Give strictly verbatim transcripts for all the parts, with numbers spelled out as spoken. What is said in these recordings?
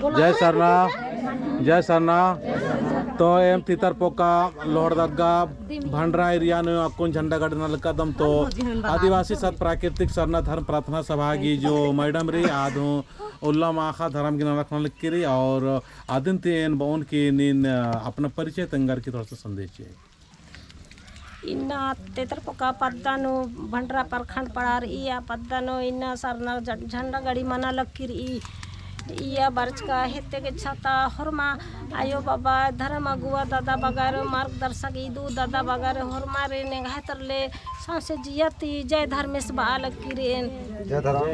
जय सरना, जय सरना। तो एम तितर पोका लोहरदगा भंडरा area नू अक्कुन झंडा गड़ी नना लगदम। तो आदिवासी सत प्राकृतिक सरना धर्म प्रार्थना सभा गही जो मैडम रई, आद हूँ उल्ला माख़ा धर्म गही नलख नना लगी रई और आदिन ती एन बओन कि नीन अपना परिचय तेंगर की थोड़ा सा संदेश चिआ। इन्ना तितर पोका पद्दा नू भंडरा प्रखंड पड़ार इया पद्दा नू इन्ना सरना झ-, झंडा गड़ी मना लगी रई। इया बरचका हेद्दे गे छता होरमा आयो बाबा धर्म अगुवा दादा बगर मार्गदर्शक इदु दादा बगर होरमारिन एंग्है तरले सौंसे जिया ती जय धर्मेस बआ लगी रई एन। जय धर्म।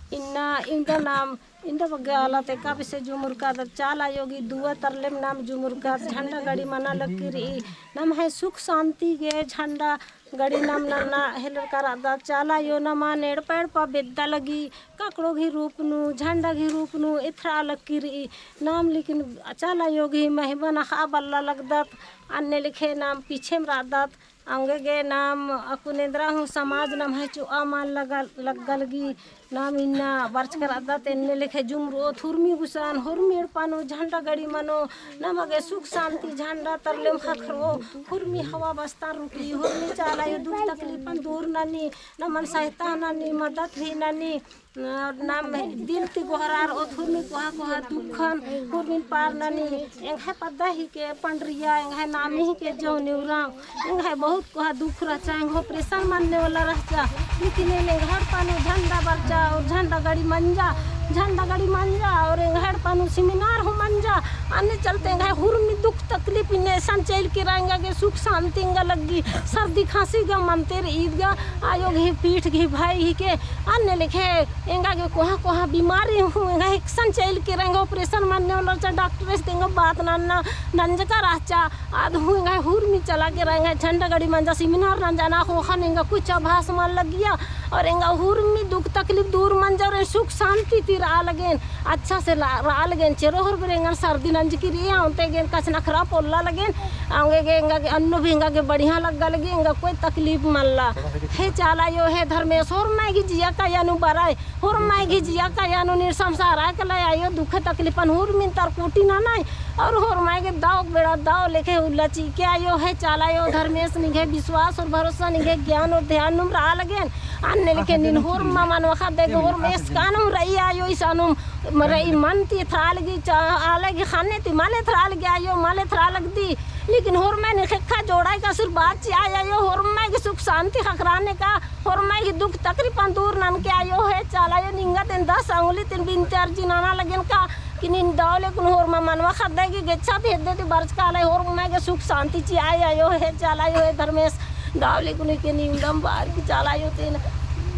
इन्ना इवंदा नाम इन्दा बग्गे आलत एका बेसे जुमुरकादत चाला आयो गही दुआ तरलेम नाम जुमुरकादत झंडा गड़ी मना लगी रई। नम्है सुख शांति गे झंडा गड़ी नाम नन्ना हेलरका रअदत। चाला आयो नमन एड़पा एड़पा बेद्दा लगी ककड़ो गही रूप नू झंडा गही रूप नू एथरा लगी रई। नाम लेकिन चाला आयो गही महिमा नखा बल्ला लगदत। अन्ने लेखे नाम पीछेम रअदत। औंगे गे नाम अक्कुन एन्दरा हूँ समाज नम्है चोआ मल लगा, लग्गा लगी। नाम इन्ना बरचका रअदत एन्ने लेखे जुमरओत हुरमी गुसन, हुरमी एड़पा नू झंडा गड़ी मनो, नमा गे सुख शांति झंडा तरलेम ख़क्खरओ, हुरमी हवा बस्तर रुकी, हुरमी चाला आयो दुख तकलीफन दूर ननी, नमन सहायता ननी, मदद भी ननी। नाम दिल ती गोहरारओत हुरमी कोहा कोहा दुखन हुरमिन पार ननी। एंग्है पद्दा हिके पंडरिया, एंग्है नामे हिके जौने उराँव। एंग्है बहुत कोहा दुख रहचा, एंग्है operation मन्ने वाला रहचा। लेकिन एन एंग्है एड़पा नू झंडा बरचा और झंडा गड़ी मंजा, झंडा गड़ी मंजा और एंग्है एड़पा नू seminar हूँ मंजा। अन्ने चलते एंग्है हुरमी दुख तकलीफ इन्ने एसन चइल केरा एंगा गे सुख शांति एंगा लग्गी। सर्दी खांसी गा मनते रई ईद गा आयो गही पीठ गही भय हिके। अन्ने लेखे एंगा गे कोहा कोहा बीमारी हूँ एंगा एकसन चइल केरा एंगा operation मन्ने वाला रहचा डॉक्टरेस ती एंगा बात नन्ना नंजका रहचा। आद हूँ एंगा हुरमी चला केरा एंगा झंडा गड़ी मंजा seminar नंजा ना ख़ोख़न एंगा कुछ आभास मल लग्गिया। और एंगा हुरमी दुख तकलीफ दूर मंजा और सुख शांति ती रआ लगेन। अच्छा से ला-, रआ लगेन। चेरो होर बेर एंगन सर्दी नंजकी रई, औंते गे एन कछनखरआ पोल्ला लगेन। औंगे गे एंगा गे अन्नु भी एंगा गे बढ़िया लग्गा लगी, एंगा कोई तकलीफ मल्ला। हे चाला आयो, हे धर्मेस, होरमाय गही जिया काया नू बरय, होरमाय गही जिया काया नू नीर समसारआ कलय आयो, दुख तकलीफन हुरमिन तरकुटी ननय, और होरमाय गे दव बेड़ा दव लेखे उल्ला चिके आयो, हे चाला आयो, धर्मेस निंग्है विश्वास और भरोसा निंग्है ज्ञान और ध्यान नुम रआ लगेन। अन्ने लेखे नीन होरमा मनवा ख़द्द गे होरमाय एसकानुम रई आयो, इसानुम रई मन ती एथरा लगी चा-, आले गे ख़ने ती मल एथरा लगी आयो, मल एथरा लगदी। लेकिन होरमाय नीन ख़ेक्खा जोड़ाय का आशीर्वाद चिआ आयो, होरमाय गे सुख शांति ख़क्खराने का, होरमाय गे दुख तकलीफन दूर ननके आयो, हे चाला आयो, निंगा तेन दस अंगुली तेन बिनती अर्जी नना लगेन का, कि नीन दव ले कुन होरमा मनवा ख़द्द गे गेच्छा ती हेद्दे ती बरचका आलय होरमाय गे सुख शांति चिआ आयो, हे चाला आयो, हे धर्मेस, दव ले कुन के नीम दम बार की चाला आयो तेन।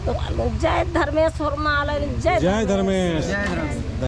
जय धर्मेस होरमा आलय, जय जय धर्मेस। धर्मेस।